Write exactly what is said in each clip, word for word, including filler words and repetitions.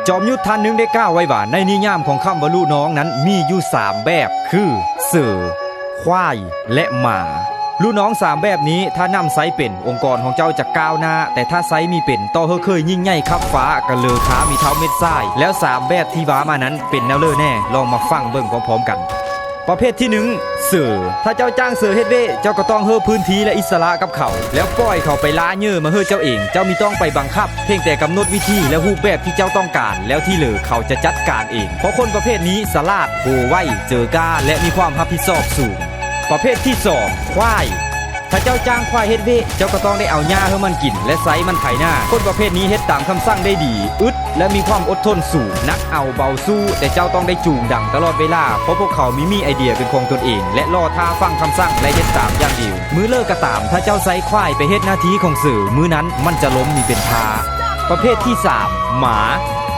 จอมยุทธท่านหนึ่งได้กล่าวไว้ว่า ในนิยามของคำว่าลูกน้องนั้นมีอยู่สามแบบ คือ เสือ ควาย และหมา ลูกน้องสามแบบนี้ถ้านำใช้เป็น องค์กรของเจ้าจะก้าวหน้า แต่ถ้าใช้มีเป็น ต่อเฮาเคยยิ่งใหญ่คับฟ้าก็เหลือขามีเท้าเม็ดทราย แล้วสามแบบที่ว่ามานั้นเป็นแนวเล่อแน่ ลองมาฟังเบิ่งพร้อมๆกัน ประเภทที่หนึ่ง เสือ ถ้าเจ้าจ้างเสือเฮ็ดเวะ เจ้าก็ต้องเฮอพื้นที่และอิสระกับเขา แล้วปล่อยเขาไปล่าเหยื่อมาเฮอเจ้าเอง เจ้ามีต้องไปบังคับ เพียงแต่กำหนดวิธีและรูปแบบที่เจ้าต้องการ แล้วที่เหลือเขาจะจัดการเอง เพราะคนประเภทนี้ฉลาด โหไว เจอกล้า และมีความรับผิดชอบสูง ประเภทที่สอง ควาย ถ้าเจ้าจ้างควายเฮ็ดเวะ เจ้าก็ต้องได้เอาหญ้าให้มันกิน และใช้มันไถนา คนประเภทนี้เฮ็ดตามคำสั่งได้ดี อึด และมีความอดทนสูง หนักเอาเบาสู้ แต่เจ้าต้องได้จูงดังตลอดเวลา เพราะพวกเขามีมีไอเดียเป็นของตนเอง และรอท่าฟังคำสั่งและเฮ็ดตามอย่างเดียว มื้อเลิกก็ตาม ถ้าเจ้าใช้ควายไปเฮ็ดหน้าที่ของเสือ มื้อนั้นมันจะล้มมีเป็นท่า ประเภทที่สาม หมา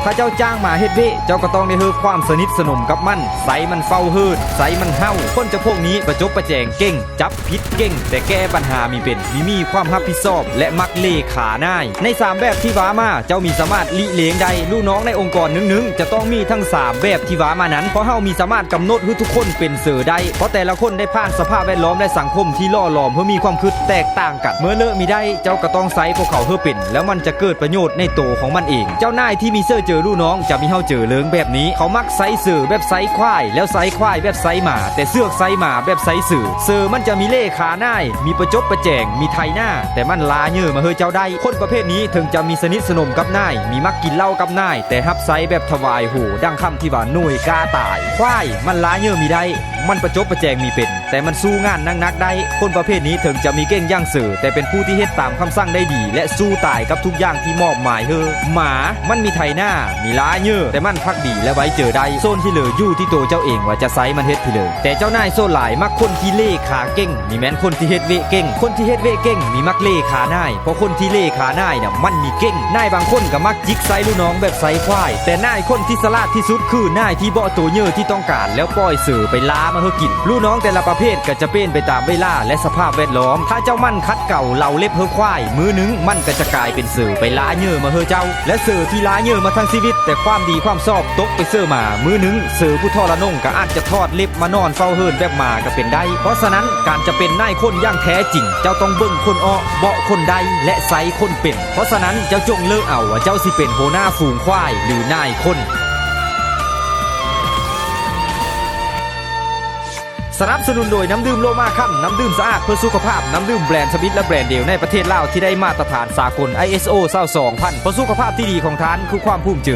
ถ้าเจ้าจ้างหมาเฮ็ดเวะ เจ้าก็ต้องได้เฮอความสนิทสนมกับมัน ใช้มันเฝ้าเฮือน ใช้มันเห่า คนจำพวกนี้ประจบประแจงเก่ง จับผิดเก่ง แต่แก้ปัญหามีเป็น มีมีความรับผิดชอบ และมักเลขานาย ในสามแบบที่ว่ามา เจ้ามีสามารถลิเลงได้ ลูกน้องในองค์กรหนึ่งๆ จะต้องมีทั้งสามแบบที่ว่ามานั้น เพราะเฮามีสามารถกำหนดให้ทุกคนเป็นเสือได้ เพราะแต่ละคนได้ผ่านสภาพแวดล้อมและสังคมที่หล่อหลอมให้มีความคิดแตกต่างกัน เมื่อเลิกมีได้ เจ้าก็ต้องใช้พวกเขาให้เป็น แล้วมันจะเกิดประโยชน์ในตัวของมันเอง เจ้านายที่มีเสือเจอลูกน้องจะมีเฮาเจอเลิงแบบนี้ เขามักใช้เสือแบบใช้ควาย แล้วใช้ควายแบบใช้หมา แต่เสือกใช้หมาแบบใช้เสือ เสือมันจะมีเลขานาย มีประจบประแจง มีไถนา แต่มันล่าเหยื่อมาเฮอเจ้าได้ คนประเภทนี้ถึงจะมีสนิทสนมกับนาย มีมักกินเหล้ากับนาย แต่ฮับใช้แบบถวายโห ดังคำที่ว่าหน่วยกล้าตาย ควาย มันล่าเหยื่อมีได้ มันประจบประแจงมีเป็น แต่มันสู้งานหนักๆได้ คนประเภทนี้ถึงจะมีเก่งอย่างเสือ แต่เป็นผู้ที่เฮ็ดตามคำสั่งได้ดี และสู้ตายกับทุกอย่างที่มอบหมายเฮอ หมา มันมีไถนา มีล่าเหยื่อ แต่มันพักดีและไว้เจอได้ ส่วนที่เหลืออยู่ที่ตัวเจ้าเองว่าจะใช้มันเฮ็ดที่เหลือ แต่เจ้านายส่วนหลายมักคนที่เลขาเก่ง นี่แม่นคนที่เฮ็ดเวะเก่ง คนที่เฮ็ดเวะเก่ง นี่มักเลขานาย เพราะคนที่เลขานายน่ะมันมีเก่ง นายบางคนก็มักจิกใช้ลูกน้องแบบใช้ควาย แต่นายคนที่ฉลาดที่สุดคือนายที่เบาะตัวเหยื่อที่ต้องการ แล้วปล่อยเสือไปล่ามาเฮอกิน ลูกน้องแต่ละประเภทก็จะเปลี่ยนไปตามเวลาและสภาพแวดล้อม ถ้าเจ้ามันขัดเกลาเหลาเล็บเฮอควาย มื้อหนึ่งมันก็จะกลายเป็นเสือไปล่าเหยื่อมาเฮอเจ้า และเสือที่ล่าเหยื่อมาทั้งชีวิต แต่ความดีความชอบตกไปเสือหมา มื้อหนึ่งเสือผู้ทรนงก็อาจจะทอดเล็บมานอนเฝ้าเฮือนแบบหมาก็เป็นได้ เพราะฉะนั้นการจะเป็นนายคนอย่างแท้จริง เจ้าต้องเบิ่งคนอ้อ เบาะคนได้ และใช้คนเป็น เพราะฉะนั้นเจ้าจงเลือกเอาว่าเจ้าสิเป็นหัวหน้าฝูงควายหรือนายคน สนับสนุนโดยน้ำดื่มโลมาค่ำ น้ำดื่มสะอาดเพื่อสุขภาพ น้ำดื่มแบรนด์สมิธและแบรนด์เดียวในประเทศลาวที่ได้มาตรฐานสากล ไอเอสโอ ซาวสองพัน เพราะสุขภาพที่ดีของท่านคือความภูมิใจ